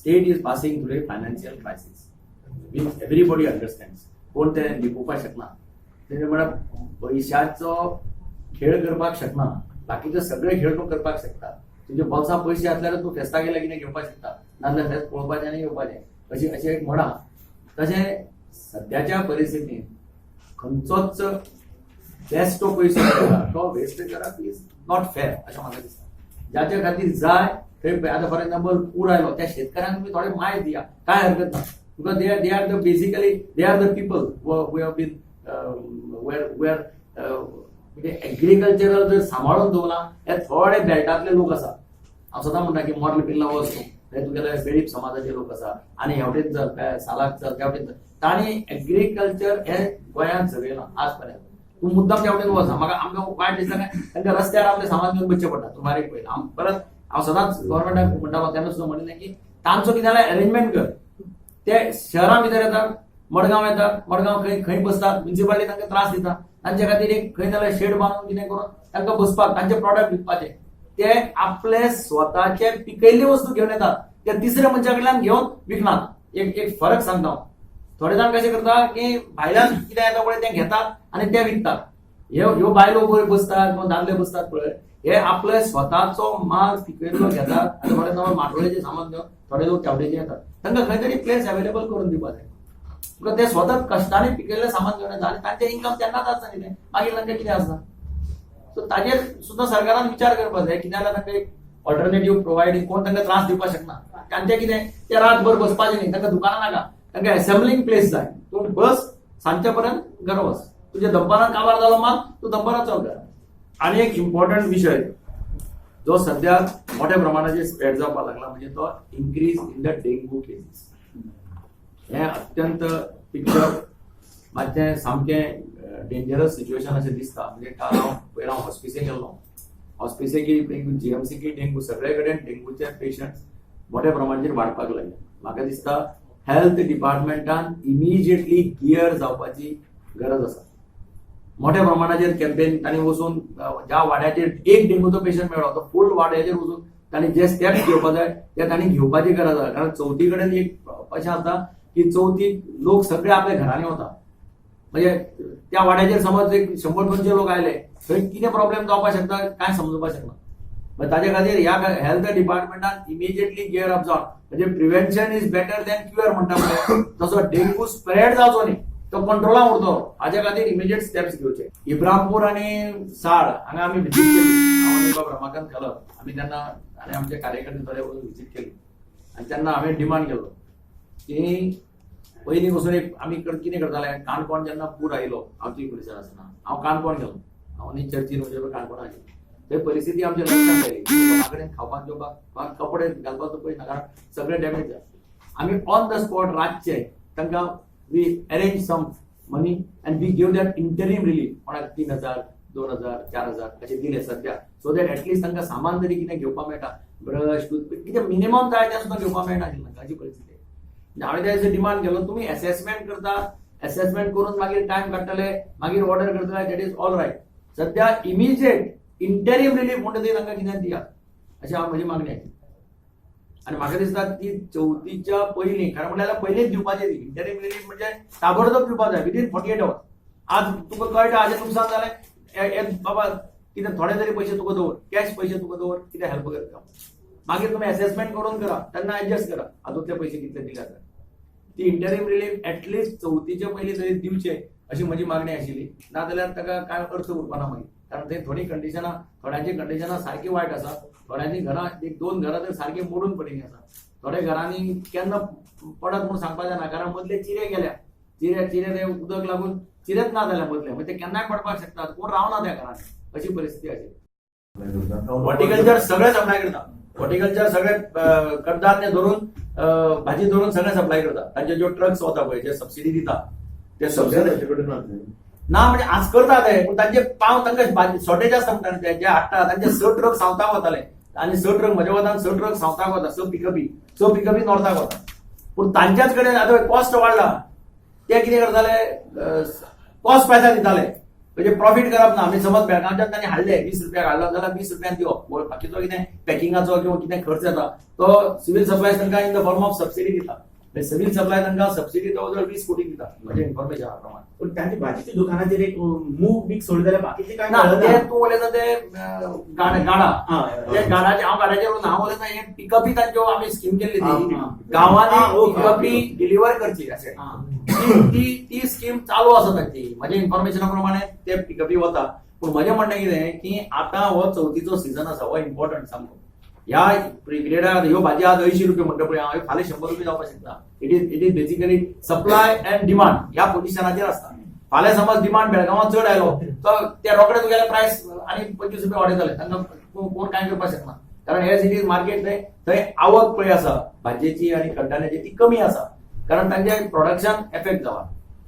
State is passing through a financial crisis, which everybody understands. कोण ते लिपोवपाक शकना. तेणे म्हळ्यार पयशाचो खेळ करपाक शकना, बाकीचे सगळे खेळ तूं करपाक शकता. तुजे बोल्सां पयशे आसल्यार तूं फेस्ताक गेल्यार कितें घेवपाक शकता, नाजाल्यार फेस्त पळोवपाचें आनी येवपाचें, अशें अशें एक म्हणा. तशें सद्याच्या परिस्थितींत खंयचोच बेस्ट पयसो मेळटा तो वेस्ट करप is not fair अशें म्हाका दिसता. जाच्या खातीर जाय थंय, आतां फॉर एक्झाम्पल पूर आयलो, त्या शेतकऱ्यांक तुमी थोडे मायज दिया, कांय हरकत ना, because they are the basically they are the people who have been where म्हणजे एग्रीकल्चरल जर सांबाळून दवरला, हे थोडे बेल्टांतले लोक आसा. हांव सदां म्हणटा की मोर्ले पिल्ला वच तूं, थंय तुगेले वेळीप समाजाचे लोक आसा आनी हेवटेन चल, काय सालाक चल, त्या वटेन चल, तांणी एग्रीकल्चर हे गोंयांत जगयलां आज पर्यंत. तूं मुद्दाम त्या वटेन वच. म्हाका आमकां वायट दिसता काय तांकां रस्त्यार आपलें सामान घेवन बसचें पडटा. तूं बारीक पळय. हांव परत हांव सदांच गव्हर्मेंटाक म्हणटालो, तेन्ना सुद्दां म्हणिल्लें की तांचो कितें जाल्यार अरेंजमेंट कर. ते शहरां भितर येतात, मडगांव येतात, मडगांव खंय खंय बसतात, म्युन्सिपालिटी तांकां त्रास दिता. तांचे खातीर एक खंय जाल्यार शेड बांदून कितें करून तांकां बसपाक, तांचे प्रॉडक्ट विकपाचे. ते आपले स्वताचे पिकयल्ली वस्तू घेवन येतात, ते तिसऱ्या मनशा कडल्यान घेवन विकनात. एक एक फरक सांगता हांव. थोडे जाण कशें करता की भायल्यान कितें येता पळय तें घेतात आनी ते विकतात. ह्यो ह्यो बायलो पळय बसतात किंवा दादले बसतात पळय, हे आपले स्वताचो माल पिकयल्लो घेतात आनी थोडे जाण माटोळेचे सामान घेवन, थोडे लोक चावडेचे येतात. तांकां खंय तरी प्लेस अवेलेबल करून दिवपाक जाय, because ते स्वतः कश्टाने पिकयल्लें सामान घेवन येता आनी तांचें इन्कम तेन्नाच आसता न्ही तें, मागीर तांकां कितें आसता? सो ताजेर सुद्दां सरकारान विचार करपाक जाय. कितें जाल्यार तांकां एक ऑल्टरनेटीव प्रोवायड, कोण तांकां त्रास दिवपाक शकना. तांचें कितें, ते रातभर बसपाचें न्ही. तांकां दुकानां नाका, तांकां असेंब्लिंग प्लेस जाय. तूं बस, सांजचे पर्यंत घरा वच. तुज्या दनपारां काबार जालो माल, तूं दनपारां चल घरा. आनी एक इम्पॉर्टंट विशय जो सध्या मोठ्या प्रमाणाचेर स्प्रेड जावपाक लागला, म्हणजे तो increase in the dengue cases. हें अत्यंत पिक्चर मातशें सामकें डेंजरस सिच्युएशन अशें दिसता. म्हणजे काल हांव पयर हांव हॉस्पिसे गेल्लो. हॉस्पिसे की डेंगू, जीएमसी की डेंगू, सगळे कडेन डेंगूचे पेशंट मोठ्या प्रमाणाचेर वाडपाक लागले. म्हाका दिसता हेल्थ डिपार्टमेंटान इमिजिएटली गियर जावपाची गरज आसा. मोठ्या प्रमाणाचेर कॅम्पेन तांणी वचून ज्या वाड्याचेर एक डेंगूचो पेशंट मेळ्ळो, तो फूल वाड्याचेर वचून तांणी जे स्टेप्स घेवपा जाय ते तांणी घेवपाची गरज आसा. कारण चवथी कडेन एक अशें आसता की चवथीक लोक सगळे आपल्या घरांनी वता. म्हणजे त्या वाड्याचेर समज एक 100-200 लोक आयले, थंय कितें प्रॉब्लेम जावपाक शकता कांय समजुपाक शकना. मागीर ताजे खातीर ह्या हेल्थ डिपार्टमेंटान इमिजिएटली गियर अप जावन, म्हणजे prevention is better than cure म्हणटा पळय, तसो डेंगू स्प्रेड जावचो न्ही, तो कंट्रोलान उरतलो, हाज्या खातीर इमिजिएट स्टेप्स घेवचे. इब्रामपूर आनी साळ हांगा आमी विजीट केली. हांव आनी बाब रमाकांत खलप, आमी तेन्ना आनी आमचे कार्यकर्ते थोडे वचून विजीट केली आनी तेन्ना हांवें डिमांड केलो की पयलीं पसून एक आमी कितें करताले, काणकोण जेन्ना पूर आयलो, हांव चीफ मिनिस्टर आसतना हांव काणकोण गेलो. हांव आनी चर्चीन म्हणजे काणकोणा आशिल्लो. थंय परिस्थिती आमच्या लक्षात आयली की लोकां कडेन खावपाक जेवपाक वा कपडे घालपाचो पयस ना, कारण सगळे डॅमेज जाले. आमी ऑन the spot रातचे तांकां we arrange some money and we give that interim relief. कोणाक 3000, 2000, 4000 अशे दिले सध्या, सो that at least तांकां सामान तरी कितें घेवपाक मेळटा, ब्रश, टूथपेस्ट, कितें मिनिमम जाय तें सुद्दां घेवपाक मेळना आशिल्लें तांकां, अशी परिस्थिती. म्हणजे हांवें त्या दिसा डिमांड केलो, तुमी एसेसमेंट करता, एसेसमेंट करून मागीर टायम काडटले, मागीर ऑर्डर करतले, that is all right. सध्या इमिजिएट इंटरीम रिलीफ म्हणटा ते तांकां कितें दिया, अशी हांव म्हजी मागणी आशिल्ली. आनी म्हाका दिसता ती चवथीच्या पयलीं, कारण म्हणल्यार पयलींच दिवपाची ती इंटरीम रिलीफ, म्हणजे ताबडतोब दिवपाक जाय, विदीन 48 अवर्स. आज तुका कळटा हाजें नुकसान जालें, हे बाबा कितें थोडे तरी पयशे तुका दवर, कॅश पयशे तुका दवर, कितें हेल्प करता. मागीर तुमी एसेसमेंट करून करा, तेन्ना एडजस्ट करा हातूंतले पयशे कितले दिले जाता. ती इंटरीम रिलीफ एटलिस्ट चवथीच्या पयलीं तरी दिवचे अशी म्हजी मागणी आशिल्ली. नाजाल्यार ताका कांय अर्थ उरपाना मागीर, कारण ते थोडी कंडिशनां, थोड्यांची कंडिशनां सारकी वायट आसा. थोड्यांची घरां, एक दोन घरां तर सारकी मोडून पडिल्लीं आसा. थोड्या घरांनी केन्ना पडत म्हूण सांगपाक जायना, कारण मदले चिरे गेल्या, चिरे चिरे ते उदक लागून चिरेच ना जाल्या मदले, म्हणजे ते केन्नाय पडपाक शकतात. कोण रावना त्या घरांनी, अशी परिस्थिती आशिल्ली. हॉर्टिकल्चर सगळे सप्लाय करता. हॉर्टिकल्चर सगळे कडधान्य धरून, भाजी धरून सगळे सप्लाय करता. तांचे ज्यो ट्रक्स वता पळय, जे सबसिडी दिता ते सगळे सबसिडी तांचे कडेन ना ते. ना, म्हणजे आज करता ते, पूण तांचे पाव तांकां शॉर्टेज आसता म्हणटा न्ही. ते जे हाडटा तांचे स ट्रक सावथाक वताले आनी स ट्रक म्हज्या वतान, स ट्रक सावथाक वता, स पिकअपी, स पिकअपी नॉर्थाक वता. पूण तांच्याच कडेन आतां कॉस्ट वाडला. ते कितें करताले, कॉस्ट प्रायसार दिताले. म्हणजे प्रॉफिट करप ना. आमी समज बेळगांवच्यान तांणी हाडले, 20 रुपयाक हाडलो जाल्यार 20 रुपयान दिवप. बाकीचो कितें पॅकिंगाचो किंवा कितें खर्च येता तो सिव्हिल सप्लाय तांकां in the form of subsidy दिता. सिव्हिल सप्लाय तांकां सबसिडी जवळ जवळ 20 कोटी दिता म्हणजे इन्फॉर्मेशना प्रमाणे. पण तांचे भाजीच्या दुकानाचेर एक मूग बीग सोडले जाल्यार बाकीचे काय ना, मेळना. ते तूं उलयता ते गाडा. हय, ते गाडाचे, हांव गाड्याचेर उलयना, हांव उलयता हे पिकअपी तांच्यो आमी स्कीम केल्ली ती गांवांनी पिकअपी डिलिव्हर करची अशें. ती ती ती स्कीम चालू आसा तांची. म्हज्या इन्फॉर्मेशना प्रमाणे ते पिकअपी वता. पूण म्हजें म्हणणें कितें की आतां हो चवथीचो सिजन आसा, हो इम्पॉर्टंट सामको. ह्या पिरियडार ह्यो भाजी आज 80 रुपया म्हणटा पळय हांव, फाल्यां 100 रुपया जावपाक शकता. It is basically supply and demand ह्या पोझिशनाचेर आसता. फाल्यां समज डिमांड बेळगांवां चड आयलो तर ते रोखडे तुगेले प्रायस आनी 25 रुपया वाडयतले. तांकां कोण कांय करपाक शकना, कारण एज it is market थंय थंय आवक पळय आसा भाजयेची आनी कडधान्याची ती कमी आसा, कारण तांचे प्रोडक्शन एफेक्ट जाला.